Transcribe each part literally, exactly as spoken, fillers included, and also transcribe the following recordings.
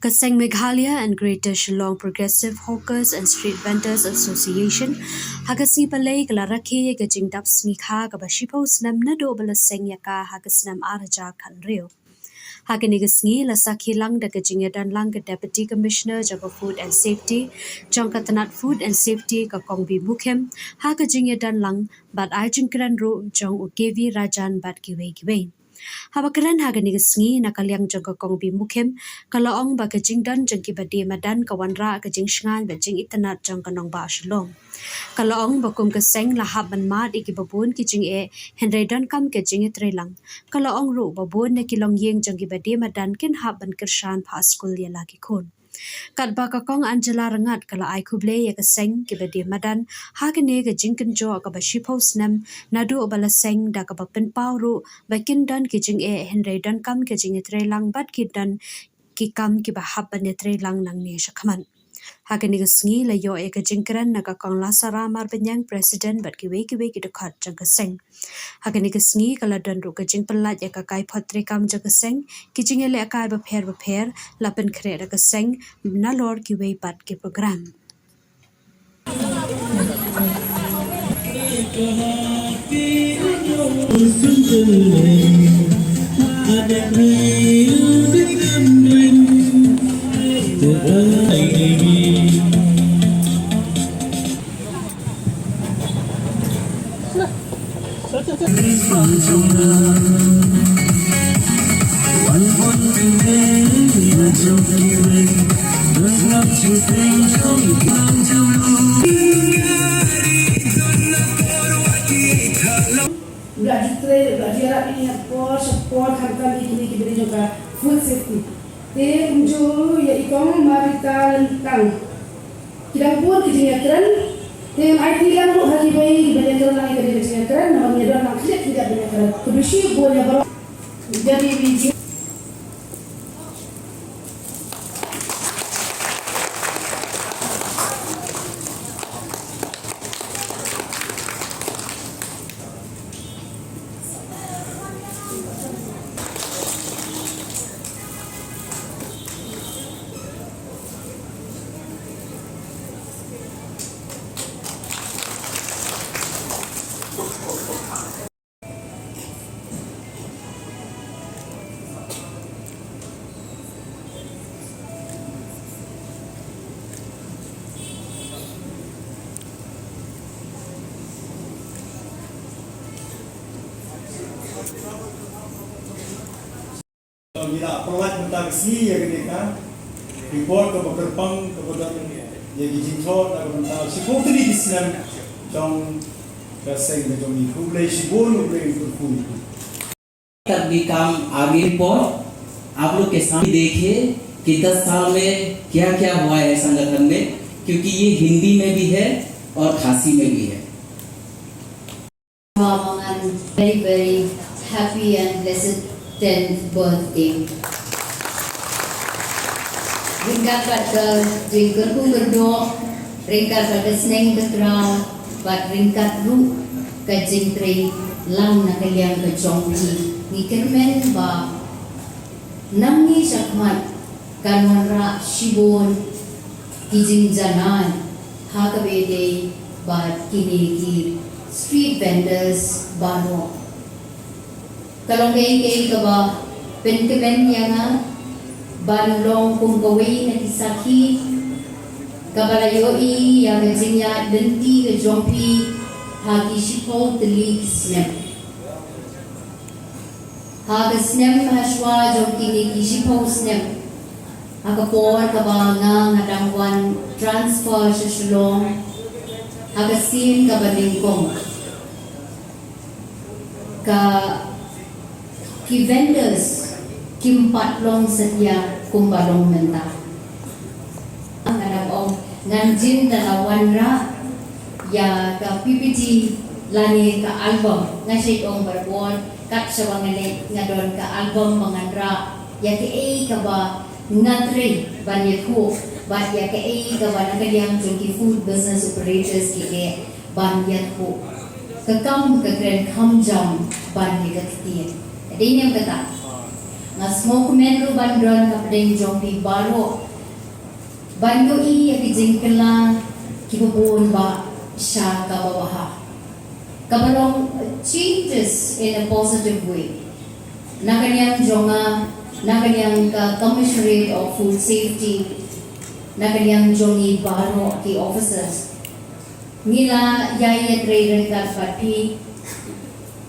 Ka seng Meghalaya and Greater Shillong Progressive Hawkers and Street Vendors Association ha ka sngi Palei ka la rakhe ïa ka jingdap sngi kha kaba shiphew snem naduh ba la seng ïa ka ha ka snem ar hajar khathynriew. Ha kane ka sngi la sakhi lang da ka jingïadon lang ka Deputy Commissioner jong ka Food and Safety jong ka tnat Food and Safety, ka Kong B Mukhim, ha ka jingïadon lang bad ai jingkren ruh jong u K V Rajan bad kiwei kiwei. Haba kren ha kane ka sngi na ka liang jong ka Kong B Mukhim, ka la ong ba ka jingdon jong kiba die madan ka wanrah ka jingshngaiñ bad jingitynnad jong ka nongbah Shillong. Ka la ong ba kum ka seng la hap ban mad ïa kiba bun ki jingeh, hynrei donkam ka jingïatreilang. Ka la ong ruh ba bun na ki longïing jong kiba die madan kin hap ban kyrshan phah skul ïa la ki khun. Katba ka Kong Angela Rangad ka la ai khublei ïa ka seng kiba die madan ha kane ka jingkynjoh kaba shiphew snem naduh ba la seng, da kaba pynpaw ruh ba kin don ki jingeh, hynrei donkam ka jingïatreilang bad ki don ki kam kiba hap ban ïatreilang nangne shakhmat. Ha kane ka sngi la ïoh ïa ka jingkren na ka Kong Lasara Marbaniang, President, bad kiwei kiwei ki dkhot jong ka seng. Ha kane ka sngi ka la don ruh ka jingpynlait ïa ka kaiphod treikam jong ka seng, ki jingïalehkai bapher bapher, la pynkhreh da ka seng nalor kiwei pat ki program. Nga ju trei, nga ju ïarap ïa por sha por khamtam ïa kine ki briew jong ka food safety. Te kumjuh ïa i Kong Marita Lyngtang. Ki dang bun ki jingïakren. Te ngan aiti lang ruh ha kiwei kiban ïakren lang ïa kane ka jingïakren, namar ngi don lang khyndiat khyndiat ban ïakren. Khublei bun ïa baroh. Jadi, Ngi la pynlait mynta ka sngi ïa kane ka report kaba kyrpang kaba don ïa ki jingthoh na ka bynta shiphew tylli ki snem jong ka seng ka jong ngi. Khublei shibun, khublei kyrkhu. तक भी काम आगे। रिपोर्ट आप लोग के सामने देखे कि दस साल में क्या क्या हुआ है संगठन में, क्योंकि ये हिंदी में भी है और खासी में भी है। Mama, very, very happy and blessed tenth birthday. Ryngkat bad ka jingkyrkhu kyrdoh, ryngkat bad ka sneng ka kraw, bad ryngkat ruh ka jingtrei lang na ka liang ka jong phi. Ngi kyrmen ba nangne shakhmat kan wanrah shibun ki jingjanai ha kaba ïadei bad kine ki street vendors baroh. Ka long kaei kaei kaba pynkmen ïa nga ban long kum kawei na ki sakhi kaba la ïohi ïa ka jingïaid lynti ka jong phi ha ki shiphew tylli ki snem. Ha ka snem hashwa jong kine ki shiphew snem, ha ka por kaba nga nga dang wan transfer sha Shillong ha ka sien kaba nyngkong, ka ki vendors kim pat long satia kumba long mynta. Nga dang ong ngan jin da la wanrah ïa ka P P T lane ka album, nga shait ong barabor kat shaba nga leit nga don ka album ba ngan rah ïa kaei kaba nga trei ban ïathuh bad ïa kaei kaba na ka liang jong ki food business operators ki leh ban ïathuh. Ka kam ka kren kham jam ban ïa ka ktien. Dei ne em kata? Nga sngewkmen ruh ban don hapdeng jong phi baroh ban ïohi ïa ki jingkylla kiba bun bha sha kaba bha, kaba long changes in a positive way. Na ka liang jong nga, na ka liang ka Commissioner of Food Safety, na ka liang jong ngi baroh ki officers, ngi la ïai ïatrei ryngkat bad phi.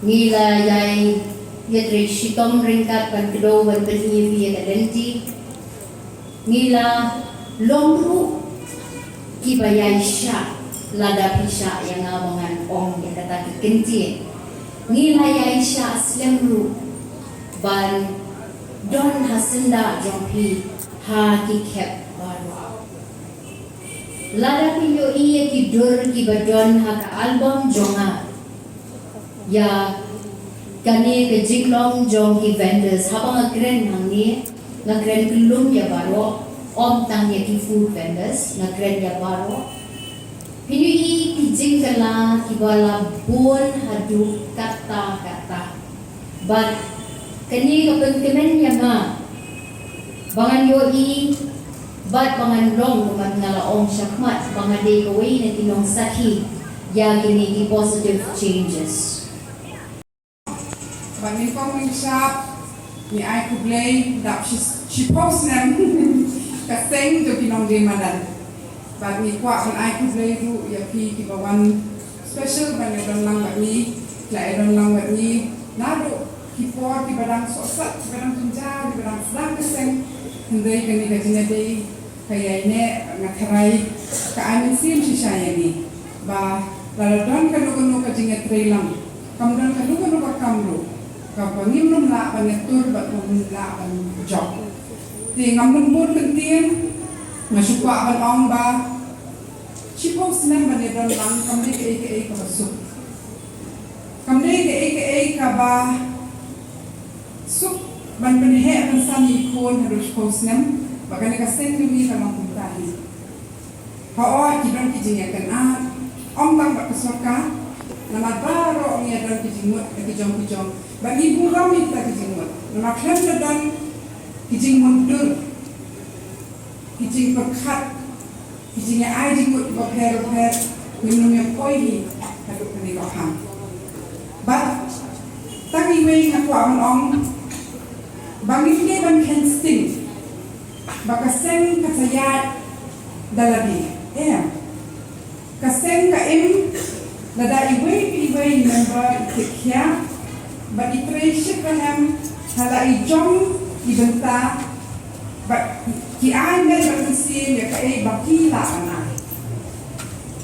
Ngi la ïai ïatrei shitom ryngkat ban kdew ban pyni ïa phi ïa ka lynti. Ngi la long ruh kiba ïaishah, lada phi shah ïa nga ba ngan ong ïa kata ka kyntien. Ngi la ïaishah slem ruh ban don ha syndah jong phi ha ki khep baroh. Lada phi ïohi ïa ki dur kiba don ha ka album jong nga, ïa kane ka jinglong jong ki vendors, haba nga kren hangne, nga kren kyllum ïa baroh, ym tang ïa ki food vendors, nga kren ïa baroh. Phin ïohi ki jingkylla kiba la bun haduh katta katta. Bad kane ka pynkmen ïa nga ba ngan ïohi bad ba ngan long kumba nga la ong shakhmat ba nga dei kawei na ki nongsakhi ïa kine ki positive changes. Ba nyngkong nyngshap ngi ai khublei dap shi, shiphew snem ka seng jong ki nongdie madan. Bad ngi kwah ban ai khublei ruh ïa phi kiba wan special ban ïadon lang bad ngi, la ïadon lang bad ngi naduh ki por kiba dang sohsat, kiba dang jynjar, kiba dang sdang ka seng. Hynrei kane ka jingïadei ka ïaineh, nga tharai ka ai mynsiem shisha ïa ngi ba lada don kano kano ka jingïatreilang, kam don kano kano ka kam ruh kaba ngim lah ban ïatur bad ngim lah ban jop. Te ngam bun bun kyntien, nga shu kwah ban ong ba shiphew snem ban ïadon lang kam dei kaei kaei kaba suk. Kam dei kaei kaei kaba suk ban pynheh ban san ïa i khun haduh shiphew snem ba kane ka seng jong ngi ka long kumta hi. Hooid, ki don ki jingïakynad, ym tang bad ka sorkar, namar baroh ngi ïadon ki jingmut, ki jong ki jong. Bad ngi burom ïa kita ki jingmut. Namar khlem da don ki jingmut dur, ki jingpyrkhat, ki jingïa ai jingmut kiba pher bapher, ngim nym ïa poi hi haduh kane ka phang. Bad tang iwei nga kwah ban ong ba ngim dei ban kheiñ sting ba ka seng ka sa ïaid da lade. Em. Ka seng ka im lada iwei pa iwei i member i kit khia bad i trei shitrhem ha la i jong i bynta bad ki ai met bad mynsiem ïa kaei ba ki lah ban ai.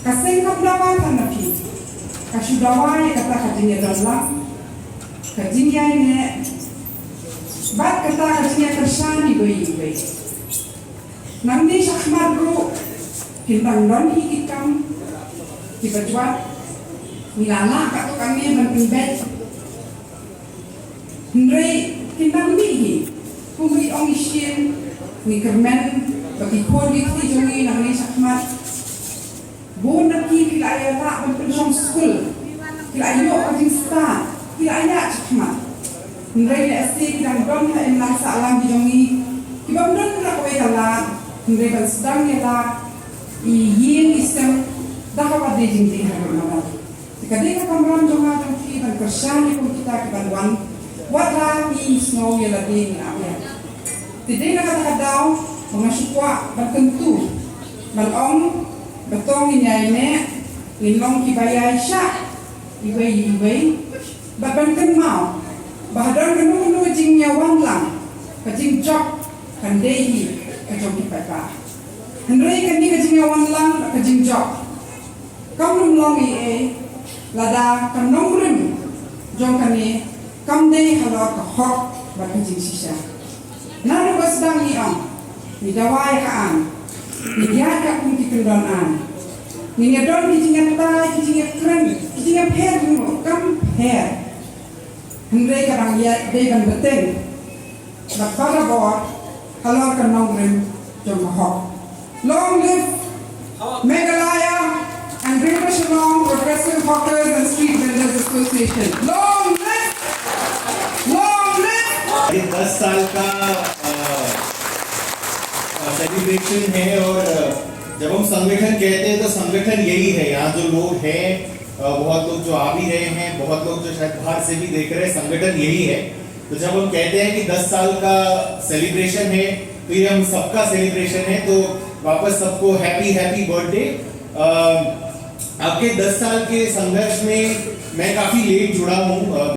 Ka seng kam dawa tang na phi, ka shu dawa ïa kata ka jingïadon lang, ka jingïaineh bad kata ka jingïakyrshan iwei iwei. Nangne shakhmat ruh kin dang don hi ki kam kiba jwat, ngi la lah katto katne ban pynbeit. Hynrei kin dang mih hi, kum i ong i Shin, ngi kyrmen ba ki khun ki kti jong ngi nangne shakhmat bun na ki ki la ïa lah ban pynshong skul, ki la ïoh ka jingstad, ki la ïaid shakhmat. Hynrei lehse ki dang don ha imlang sahlang ki jong ngi ki bym don ruh kawei ka lad, hynrei ban sdang ïa la i ïing i sem da kaba dei jingdih haduh madan. Te ka dei ka kamram jong nga jong phi ban kyrshan ïa kum kita ki ban wan, wat la ngi sngew ïa lade ngi ap ïa. Te dei na kata ka daw ba nga shu kwah ban kyntu ban ong ba to ngin ïaineh, ngin long kiba ïaishah iwei ïa iwei bad ban kynmaw ba ha don kano kano ka jingïawanlang, ka jingjop kan dei hi ka jong ki paidbah. Hynrei kane ka jingïawanlang bad ka jingjop kam nym long ei ei lada ka nongrim jong kane kam dei halor ka hok bad ka jingshisha. Naduh ba sdang ngi ong, ngi dawa ïa ka aiñ, ngi ïaid katkum ki kyndon aiñ, ngi ïa don ki jingïatai, ki jingïakren, ki jingïapher jingmut, kam pher. Hynrei ka dang ïaid dei ban bteng bad barabor halor ka nongrim jong ka hok. Long live Meghalaya and Greater Shillong Progressive Hawkers and Street Vendors Association. Long live! Long live! ये दस साल का सेलिब्रेशन है और अ, जब हम संगठन कहते हैं तो संगठन यही है। यहाँ जो लोग हैं, अ, बहुत लोग जो आ भी रहे हैं, बहुत लोग जो शायद बाहर से भी देख रहे हैं, संगठन यही है। तो जब हम कहते हैं कि दस साल का सेलिब्रेशन है, तो ये हम सबका सेलिब्रेशन है। तो वापस सबको हैप्पी हैप्पी बर्थडे। आपके दस साल के संघर्ष में मैं काफ़ी लेट जुड़ा हूँ। अ,